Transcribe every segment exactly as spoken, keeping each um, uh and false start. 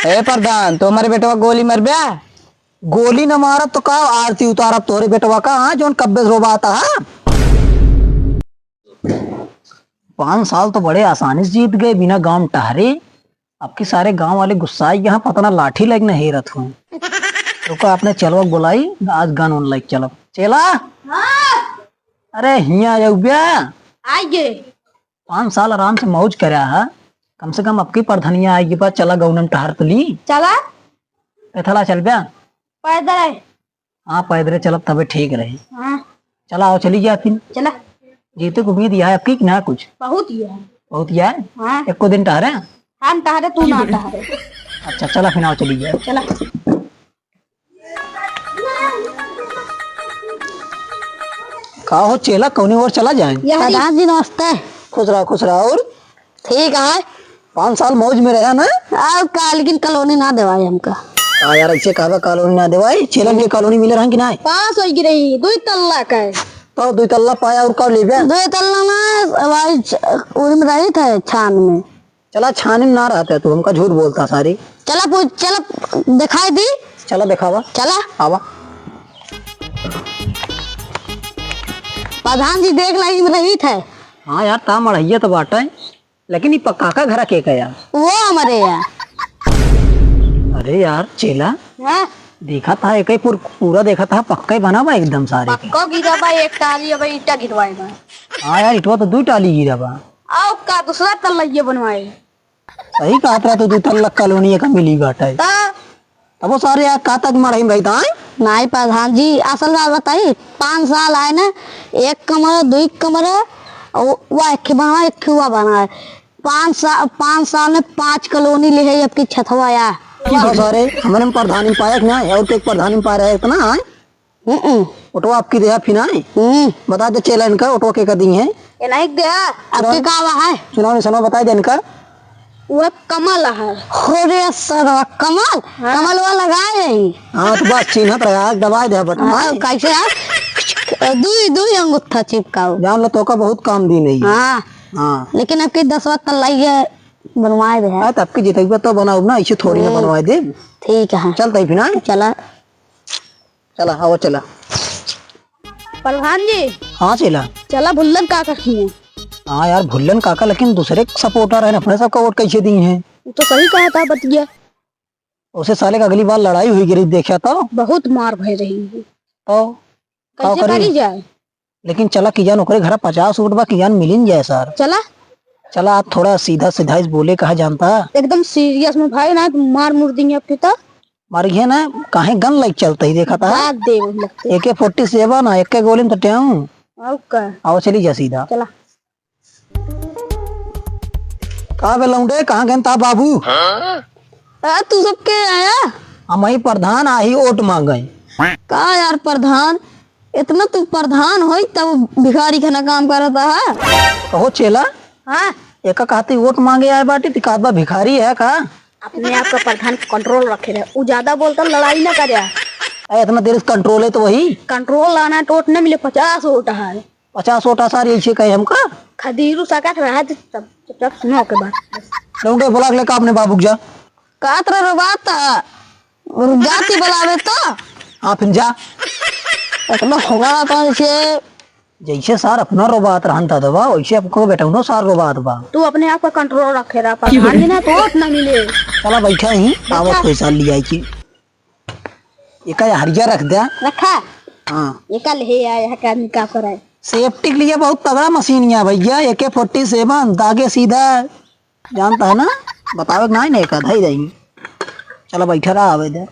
ए प्रधान, तू हमरे बेटवा गोली मरब्या? गोली न मारब तो का आरती उतारब तोहरे बेटवा का, हाँ, जौन कब्बे से रोबाता, हाँ? पाँच साल तो बड़े आसानी से जीत गए बिना गाँव टहरे। अब की सारे गाँव वाले गुस्साए यहाँ पता ना लाठी लेके न हेरत हो। रुका अपने चेलवा के बोलाई, आज गन उन लेके चलब। चेला? हाँ। अरे हियाँ आउब्या। आइए। पाँच साल आराम से मौज करा है, कम से कम अब की परधनिया आइगे बा, चला गौनम टहर तो ली। चला। पैथला चलब्या? पैदल है। हाँ, पैदले चलब तबे ठीक रही। हाँ। चला, आओ, चली गया फिर। चला। जीते को उम्मीद यह है अब की कि ना कुछ? बहुत ही है। बहुत ही है? हाँ। एको दिन टहरे? हम टहरे, तू ना टहरे। अच्छा, चला फिर, आओ, चली गया। चला। का हो चेला, कौनी ओर चला जाए? यही। प्रधान जी, नमस्ते। खुश रहा, खुश रहा। और? ठीक है। पाँच साल मौज में रहा ना? अब का, लेकिन कॉलोनी ना देवाई हमका। हाँ यार, ऐसे कहबा कॉलोनी ना देवाई? चेलन के कॉलोनी मिले रहन कि ना? पास होई गिरई, दुई तल्ला का है। तो दुई तल्ला पाया और का लेबे? दुई तल्ला ना, भाई, उरी में रही थे छान में। चला, छानी में ना रहता है तू, हमका झूठ बोलता सारी। चला पूछ, चला दिखाई दी। चला दिखावा। चला। आवा। प्रधान जी देख ला, ई रही थे। हाँ यार, ता मड़हिया तो बाटे, लेकिन ई पक्का का घरा के का यार? वो हमरे यार। अरे यार चेला, हाँ? देखा था एक ही पुर-, पूरा देखा था, पक्का ही बना बा एकदम सारे के। पक्का गिरा बा, एक टाली अब ईटा गिरवाए बा। हाँ यार, इटवा तो दो टाली गिरा बा। आओ का दूसरा तल्ला ये बनवाए। सही कहत रहा तू, दू तल्ला कॉलोनी का मिली बाटे। ता? तब वो सारे यार का तक मड़ही में रहता है? नाई प्रधान जी, असल बात बताई, पाँच साल आए ना, एक कमरा, दुई कमरा, और वह एक बनवा, एक हुआ बना है। पाँच साल, पाँच साल में पाँच कॉलोनी ले है आपकी छतवा या। की बस अरे, हमने प्रधानी में पाया कि ना है? और तो एक प्रधानी में पाया रहे इतना है? हम्म। ओटवा आपकी देहा फिर आए? हम्म। बता दे चेला इनका, ओटवा के का दी है? ये नहीं देहा। आपके का आवा है? चुनाव निशानवा बताई दे इनका। वो कमल है। हो रे सरवा, कमल? हाँ। कमलवा लगाए रही। हाँ, तो बस चिन्हत रहा, दबाए दे बटन। हाँ, हाँ। कैसे है? दुई, दुई अंगूठा चिपकाओ। जान लो, तोका बहुत काम दी नहीं। हाँ। हाँ। लेकिन आपके दसवा तल्ला ये बनवाए दे है। हाँ, तो आपके जितैबा तो बनाओ ना, ऐसे थोड़ी ना हम्म। बनवाए दे। ठीक है। चल तई फिर, हाँ? चला। चला, आओ चला। प्रधान जी। हाँ चेला। चला भुल्लन काका किहाँ। हाँ यार, भुल्लन काका लेकिन दूसरे सपोर्टर हैं, अपने सबका वोट कैसे दी हैं? वो तो सही कहा था बतिया। उसे साले का अगली बार लड़ाई हुई गिरी, देखा तो? बहुत मार भय रही है। तो? का कैसे करी? करी जाए? लेकिन चला किजान ओकरे घरा पचास वोट बा, किजान मिलिन जाए सर। चला। चला, आप थोड़ा सीधा सीधा इस बोले कहा जानता। एकदम सीरियस में भाई ना, मार मुर देंगे आपके तो। मार गया ना, काहे गन लाइक चलता ही देखा था। बात दे वो लगते। एके फोर्टी सेवन ना, एके गोली में तो टेऊ। और का? आओ चली जा सीधा। चला। का बे लौंडे, कहाँ गए ता बाबू? आ, तू सब के आया? हम ही प्रधान आही वोट मांगे। का यार प्रधान, इतना तू प्रधान होई तब भिखारी खाना काम करता है? कहो चेला। हाँ। एका कहती वोट मांगे आए बाटी, ती कहत बा भिखारी है का? अपने आप का प्रधान कंट्रोल रखे रहे, उ ज्यादा बोलता लड़ाई ना करे। ए, इतना देर से कंट्रोल है तो वही। कंट्रोल लाना है तो वोट ना मिले, पचास वोट है। पचास वोट है सार, यही से कहे हमका। खदीरू साका रहा है, चुपचाप सुनो के बात। लौंडे बोला के लेकर अपने बाबू के जा। कात रे रो बात। और जाति बुलावे तो? हाँ, फिर जा। इतना होगा तो इसे। जैसे सार अपना रोबात रहन था दबा, वैसे आपको बेटा उन्हों सार रोबात बा। तू अपने आप का कंट्रोल रखे रहा, प्रधान जी ना तो वोट ना मिले। चला बैठा ही, बैठा। आवत कोई साल लिया की। एका हरिया रख दे। रखा? हाँ। एका ले आया है, आदमी का करे? सेफ्टी के लिए बहुत तगड़ा मशीन है भैया, एके फोर्टी सेवन, दागे सीधा। जानता है ना? बतावे के नाई ने का धाई जाई। चला बैठा रहा, आवे दे।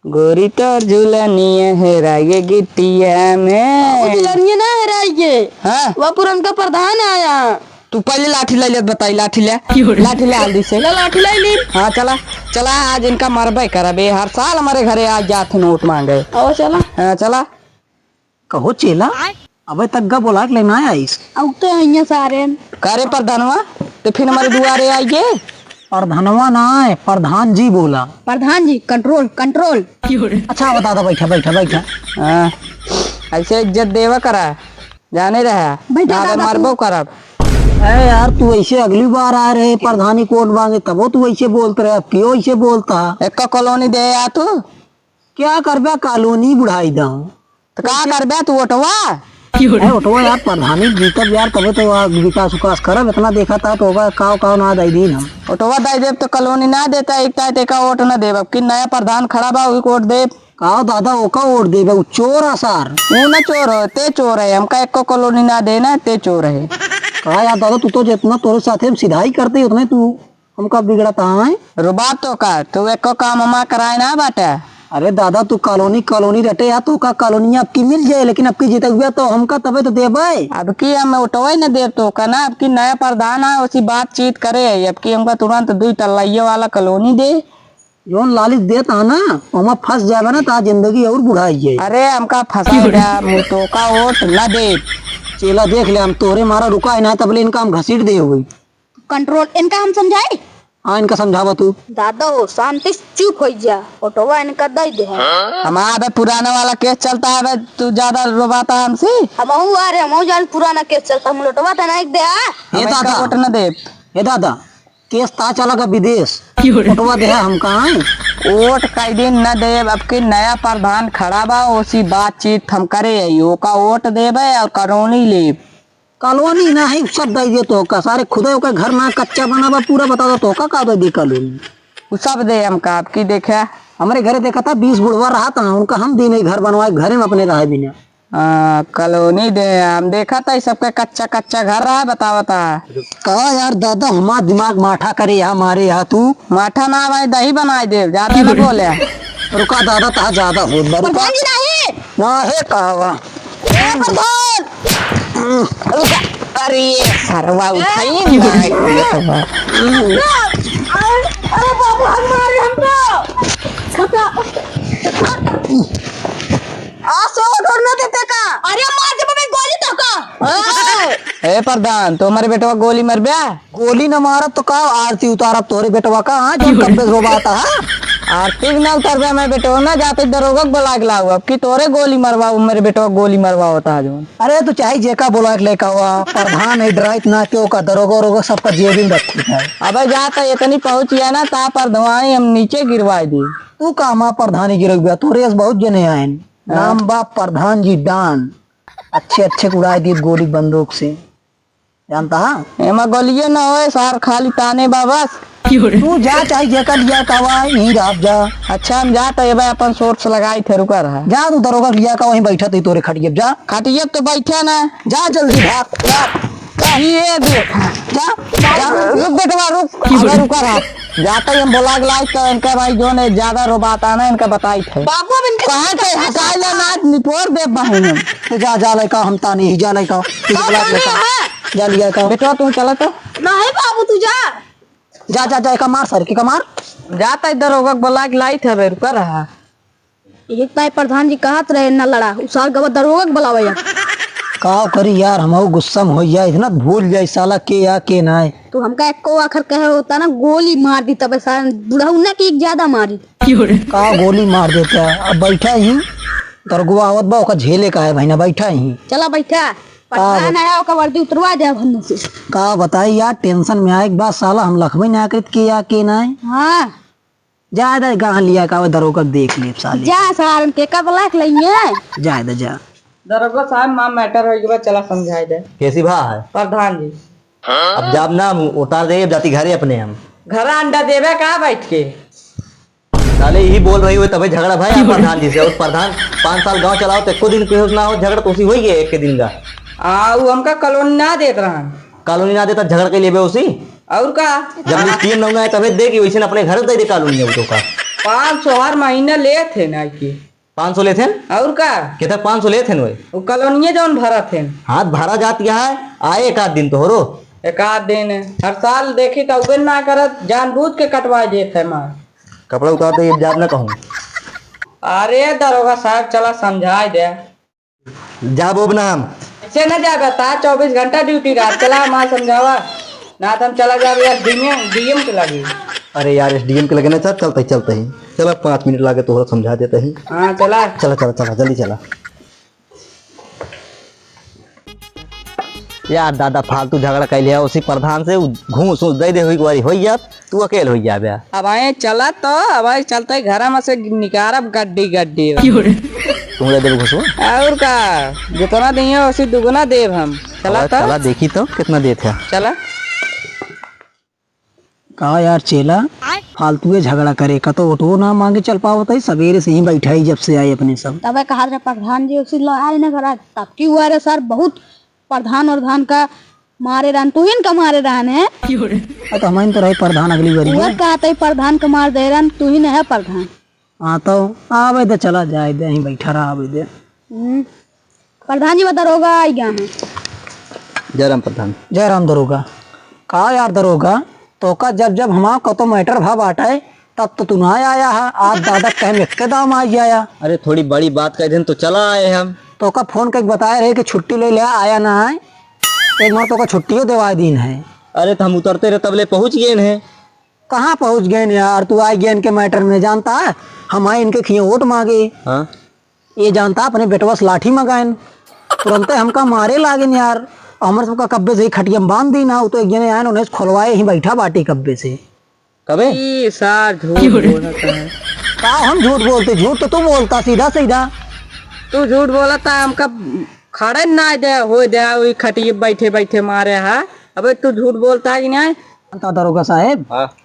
गोरी तोर झुलनिया हेराइगे गिट्टिया में। बाबू, झुलनिया ना हेराइगे। हाँ? वह पुरनका प्रधान आया। तू पहले लाठी ले ले, बताई, लाठी ले। लाठी ले, हल्दी से। ले, लाठी ले ली। हाँ, चला, चला, आज इनका मरबे करबे। हर साल हमारे घरे आ जात हैं वोट मांगे। आओ, चला। हाँ, चला। कहो चेला, आय? अबे तक गा बोला के लेना आइस। अब तो यहाँ सारे। का रे प्रधानवा, ते फिर हमारे दुआरे आइए। प्रधानवा ना है, प्रधान जी बोला। प्रधान जी, कंट्रोल, कंट्रोल। अच्छा, बता दो, बैठा, बैठा, बैठा। हाँ, ऐसे इज्जत देवा करा, जाने रहा। बैठा ना, दादा, मरबो तू। करब। अरे यार, तू ऐसे अगली बार आए रहे प्रधानी वोट मांगे, तबो तू ऐसे बोलत रहे, अब क्यों ऐसे बोलता? एक्को कॉलोनी दे या तू। क्या करबा, कॉलोनी बुढ़ाई दा। तो का करबे तू ओटवा? अरे ओटवा यार, प्रधानी जीतब यार, तबे तो आ विकास उकास करब। इतना देखा था तो होगा, काव काव ना दई दीन हम। ओटवा दई देब तो कॉलोनी ना देता, एक ताई तेका वोट ना देब। अब की नया प्रधान खड़ा बा, उही को वोट देब। काव दादा, ओका वोट देबे? उ चोर आ सार। उ ना चोर हो, ते चोर है। हमका एको कॉलोनी ना देना, ते चोर है। का यार दादा, तू तो जितना तोरे साथे हम सिधाई करते, उतने तू हमका बिगड़त आए। रुबाब तो का, तू एको काम हमा कराए ना बाटे। अरे दादा, तू कॉलोनी, कॉलोनी रटे या, तोका कॉलोनी अब की मिल जाए, लेकिन अब की जीते हुआ तो हमका तबे तो देबे। अब की हम ओटवे न देब तोका ना, अब की नया प्रधान आए, उसी बातचीत करे है। अब की हमका तुरंत दुई टल्लाइये वाला कॉलोनी दे। जौन लालच देत हा ना, ओमा फंस जाबे ना, ता जिंदगी और बुढ़ाई जाए। अरे हमका फंसाए दे, हम तोका वोट न देब। चेला देख ले, हम तोरे मारा रुका है ना, तबले इनका हम घसीट दे हुई। कंट्रोल, इनका हम समझाई? हाँ, इनका समझावा तू। दादा हो, शांति से चुप होइ जा, ओटवा इनका दई दे है। हमारा अबे पुराना वाला केस चलता है, अबे तू ज्यादा रोबाता हमसे। हमहू आ रहे, हमहू जान पुराना केस चलता, हम लोटवा तना एक दे आ। ए हम इनका दादा। वोट न देब। ए दादा, केस ता चला का विदेश। ओटवा दे है हमका, हैं? वोट कई दिन न देब, अब की नया प्रधान खड़ा बा, उसी बातचीत हम करे आई, ओका वोट देबे और कॉलोनी लेब। कॉलोनी नाही, उ सब दई दे तोहका। सारे खुदे ओकर घर ना कच्चा बना बा, पूरा बता दो तोहका का दई दे कॉलोनी। उ सब दे हमका, अब की देखे। हमरे घरे देखा था, बीस बुढ़वा रहा था, उनका हम दीन ही घर बनवाए, घरे में अपने रहे बिना। हाँ, कॉलोनी दे, हम देखा था, ई सबके कच्चा कच्चा घर रहा, बतावा था। का यार दादा, हमार दिमाग माठा करे यहाँ, मारे यहाँ तू। माठा ना भाई, दही बनाए दे, ज्यादा ना बोले। रुका दादा, तहा ज्यादा होत बा, रुका। प्रधान जी नाही। ना है कहवा। ए प्रधान। रुका। अरे ये सरवा उठाई ना। अरे बाबू, हम मारे हमको। बता। आ सौ डर ना देते का? अरे मार देबे गोली तो का। ए प्रधान, तू हमरे बेटवा गोली मरब्या? गोली न मारब तो का आरती उतारब तोहरे बेटवा का, हाँ, जौन कब्बे से रोबाता, हाँ? आरती न उतारबे, मैं बेटवा ना जाते दरोगा के बुला के लाऊ, अब की तोहरे गोली मरवाऊ, मेरे बेटवा गोली मरवावता है जौन। अरे तो चाहे जेका बुला के लेके आवा, प्रधान है, डराइत ना क्यों का, दरोगा उरोगा सबका जेबी में रखी है। अबे जा तो इतनी पहुँच गया ना, ता पर धुआई हम नीचे गिरवाई दी। तू का हमार प्रधानी गिरौबा, तोरे से बहुत जने आयन। हाँ। नाम बा प्रधान जी डान, अच्छे अच्छे उड़ाई दी गोली बंदूक से। जानता हा? एमा गोलिये न होए सार, खाली ताने बा बस। तू जा चाहे जेका लिया कावा, यहीं रह जा। अच्छा हम जात है भाई, अपन सोर्स लगाई थे, रुका रहा। जा तू दरोगा लिया का वहीं बैठा, तू तोरे खटिया पे जा। खटिया पे तो बैठा ना। जा जल्दी भाग, जा। ये दे। जा, जा। रुक बेटवा, रुक। अबे रुका रहा। जाता ही हम बोला के लाइक तो इनका भाई जो ने ज्यादा रोबाता ना, इनका बताई थे। बाबू अब इनके कहाँ से हटाई ला ना, निपोर दे बहिन। तो जा, जा लइका, हम तानी ही, जा लइका। तू का बोला तानी लइका। है? जा लिया का। बेटवा, तू चला तो। नहीं बाबू, तू जा। जा, जा, जा, एका मार सर, के का मार। जाता इधर होगा, बोला के लाई थे, अबे रुका रहा। एक ताई प्रधान जी कहत रहे, "न लड़ा", उ सार गवा दरोगा के बुलावे यार। का करी यार, हमहू गुस्सा में हो जाए, इतना भूल जाए साला के या के ना है। तो हमका एको आखर कहे होता ना, गोली मार दी, तबे सार बुढ़ऊ ना कि एक ज्यादा मारी। का गोली मार देता है, अब बैठा ही, दरोगवा आवत बा, ओका झेले का है भाई ना, बैठा ही। चला बैठा। प्रधान आया, ओकर वर्दी उतरवा दे अब हमने से। का बताई यार, टेंशन में आए के बाद साला हम लखबे ना करित के या के ना है। हाँ। जा दे, कहाँ लिया का वो दरोगा देख ले साले। जा सारन के कब लाख लइए। जा दे, जा। दरोगा साहब, माँ मैटर हो गया, चला समझाई दे। कैसी भा है? प्रधान जी। अब जाब ना, हम उतार देंगे, अब जाती घरे अपने हम। घर अंडा देवे का बैठ के? साले यही बोल रही हुई तबे झगड़ा भाई आप प्रधान जी से। और प्रधान पाँच साल गांव चलाओ तो एको दिन कुछ ना हो, झगड़ा तो उसी होई गया एक के दिन का। आ, वो हमका कॉलोनी ना देत रहन। कॉलोनी ना देता झगड़ के लिए बे उसी। और का? जब टीएम नौना है तबे देगी, वैसे न अपने घर दे दे कॉलोनी है तो का। पाँच सौ हर महीना लेत है ना कि। पाँच सौ लेत हैं? और का? कितना पाँच सौ लेत हैं वही? वो कॉलोनिये जौन भरत हैं। हाथ भरा जात यहाँ है, आए एक आध दिन तो हो रो। एक आध दिन है। हर साल देखी तो उबे ना करत, जानबूझ के कटवा देत है मार। कपड़ा उतार दे, ये जाब ना कहूँ। अरे दरोगा साहब, चला समझाई दे। जाबो अब ना हम। ऐसे ना जा बता, चौबीस घंटा ड्यूटी रहा, चला माँ समझावा, ना तो हम चला जाब यार डीएम, डीएम के लगे। अरे यार, एसडीएम के लगे ना, चल, चलते ही, चलते ही। चला, पाँच मिनट लागे तोहरा समझा देते ही। हाँ, चला। चला, चला, चला, जल्दी चला। यार दादा, फालतू झगड़ा कैले है उसी प्रधान से, उ घूस उस दे दे हुई, वारी होई जात, तू अकेल होई जाबे। अब आए चला तो, अब आए चलते घर में से निकारब गड्डी गड्डी। क्यों रे? तू ले दे घूस। और का, जितना दिए उसी दुगुना देब हम। चला अब तो। चला देखी तो कितना देत है। चला। का यार चेला, फालतुए झगड़ा करे का, तो ओटवो ना मांगे चल पावत है, सवेरे से ही बैठा ही जब से आए अपने सब। तबे कहा रे प्रधान जी, उसी लो आए ना करा, तब की हुआ रे सर, बहुत प्रधान वरधान का मारे रहन, तुहिन का मारे रहन है। आ, तो हमाइन तो रहे प्रधान अगली बारी वो के। कहते प्रधान का मार दे रहन, तुहिन है प्रधान। हाँ, तो आवे दे, चला जाए दे, यहीं बैठा रहा, आवे दे। हम्म। प्रधान जी, वो दरोगा आई गया है। जय राम प्रधान। जय राम दरोगा। का यार दरोगा, तोका जब जब हमार कतो matter भा बाटे, तब तो तू ना आया है। आज दादा कहे में के दाम आ गया। अरे, थोड़ी बड़ी बात कह देन तो चला आए हम। तोका फोन करके बताए रहे कि छुट्टी ले ले, आया ना है। एक बार तोका छुट्टियों देवा दीन है। अरे, तो हम उतरते रहे तब ले पहुँच गए हैं। कहाँ पहुँच गए यार, तू आ गया इनके matter में, जानता है? हम आए इनके खिए वोट मांगे। हाँ। ये जानता अपने बेटवा से लाठी मंगाएन, तुरंते हमका मारे लागेन यार। हमर सबका कब्बे से ही खटिया में बांध दी ना, वो तो एक जने आएन, उन्हें खोलवाए ही बैठा बाटी कब्बे से। कबे? ई सार झूठ बोलत है। का हम झूठ बोलते? झूठ तो तू बोलता सीधा सीधा। तू झूठ बोलत है, हमका खड़े ना दे, हो दे, वही खटिए बैठे बैठे मारे है। अबे तू झूठ बोलता है कि नहीं? जानता दरोगा साहेब, हाँ।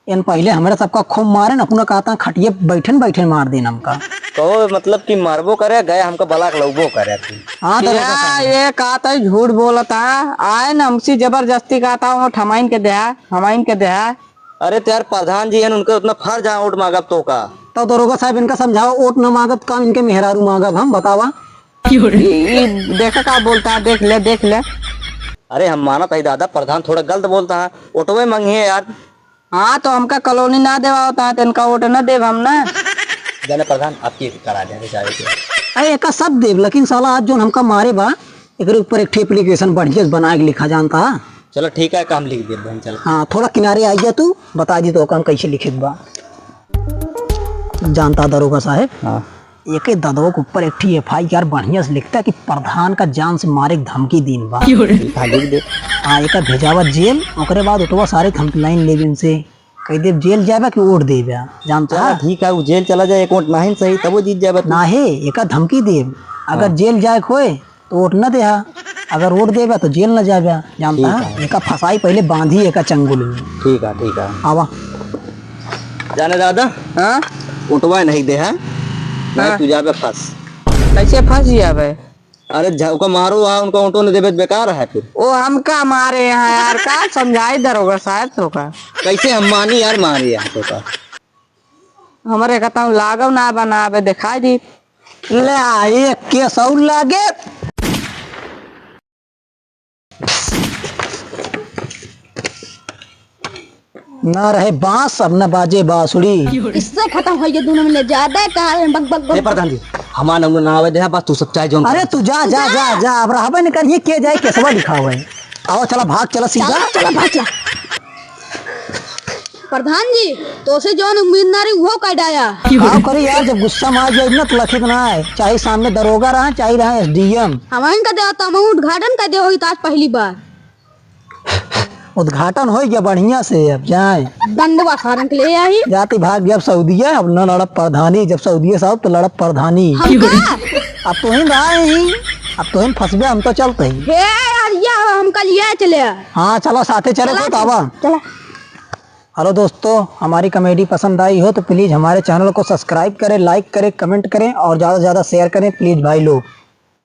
एन पहिले हमरे सबका खूब मारेन, अपना कहता खटिये बैठन बैठन मार देन हमका। कहो मतलब कि मारबो करे, गए हमका बलाक लउबो करे तू। हाँ, तो या, ये कहता है झूठ बोलता, आए न हमसे जबरदस्ती कहता हूँ, ठमाइन के देहा, हमाइन के देहा। अरे तो यार प्रधान जी हैं, उनके उतना फर्ज है वोट मांगब तो का? तो दरोगा साहब इनका समझाओ, वोट न मांगब काम इनके मेहरारू मांगब हम, बतावा। ई, ई, देखा का बोलता है, देख ले, देख ले। अरे हम मानत है दादा, प्रधान थोड़ा गलत बोलता है, वोटवे मांगिए यार। हाँ, तो हमका कॉलोनी ना देवा होता है, तो इनका वोट ना देब हम ना। जाने प्रधान, आपकी करा दे, चाहे तो। अरे, एका सब देब, लेकिन साला आज जोन हमका मारे बा, एकरे ऊपर एक ठे application बढ़िया से बना के लिखा जानता। चलो ठीक है, काम लिख दे बहन, चलो। हाँ, थोड़ा किनारे आ जा तू, बता दी तो काम कैसे लिखित बा। जानता दरोगा साहेब, हाँ। एके ददवा के ऊपर एक ठी FIR बढ़िया से लिखता कि प्रधान का जान से मारे के धमकी दीन बा। ठीक है, लिख दे। हाँ, एका भेजावा जेल, ओकरे बाद उठवा सारे complain लेबे इनसे, कह देब जेल जाबे कि वोट देबे, जानता चला है? ठीक है, वो जेल चला जाए, एक वोट नाहीं सही, तब वो जीत जाबे तू। नाहीं, एका धमकी देब, अगर हाँ। जेल जाए के होए, तो वोट न देहा, अगर वोट देबे तो जेल न जाबे, जानता ठीक है? है। एका फंसाई पहले बांधी एका चंगुल में। ठीक है, ठीक है। आवा। जाने दादा, हाँ? उठवा नहीं देहा, नहीं हाँ। तू जाबे फंस। कैसे फंस जाबे? अरे झा-, ओका मारो आ, उनका वोटो न देबे, बेकार है फिर। ओ हमका मारे हैं यार, का समझाई दरोगा साहब तोका? कैसे हम मानी यार, मारे हैं तोका। हमरे कहता हूँ लागव ना बनावे, दिखाई दी। ले आ, एक केस और लागे। ना रहे बांस, अब ना बाजे बांसुरी। इससे खत्म हो गया दोनों में ले ज्यादा कहा है, बक, बक, बक। ए प्रधान जी, हमार नंबर ना आवे दे, बस तू सब चाहे जोन अरे कर। तू जा, जा, जा, जा, अब रहबे न करिए, के जाए केसवा लिखावे। आओ चला, भाग चला सीधा। चला, चला, भाग चला। प्रधान जी, तोसे जौन उम्मीद ना रही, उहो कर डाया। का करी यार, जब गुस्सा में आ जाए ना, तो लखित ना आए, चाहे सामने दरोगा रहा, चाहे रहा SDM। हम इनका देवा, तो हम उद्घाटन कर दे होई, तो आज पहली बार। उद्घाटन हो गया बढ़िया से, अब जाए। दंडवा सारन के ले आई। जाति भाग गया अब सऊदिया, अब न लड़ब प्रधानी, जब सऊदिया साहब तो लड़ब प्रधानी। हम का? अब तो ही रहा ही, अब तो ही फंसबे, हम तो चलते ही। हे यार, ये हमका लिया चले। हाँ, चलो साथे चले चला तो, तो आवा। चला। Hello दोस्तों, हमारी comedy पसंद आई हो तो please हमारे channel को subscribe करें, like करें, comment करें और ज़्यादा से ज़्यादा share करें please भाई लोग।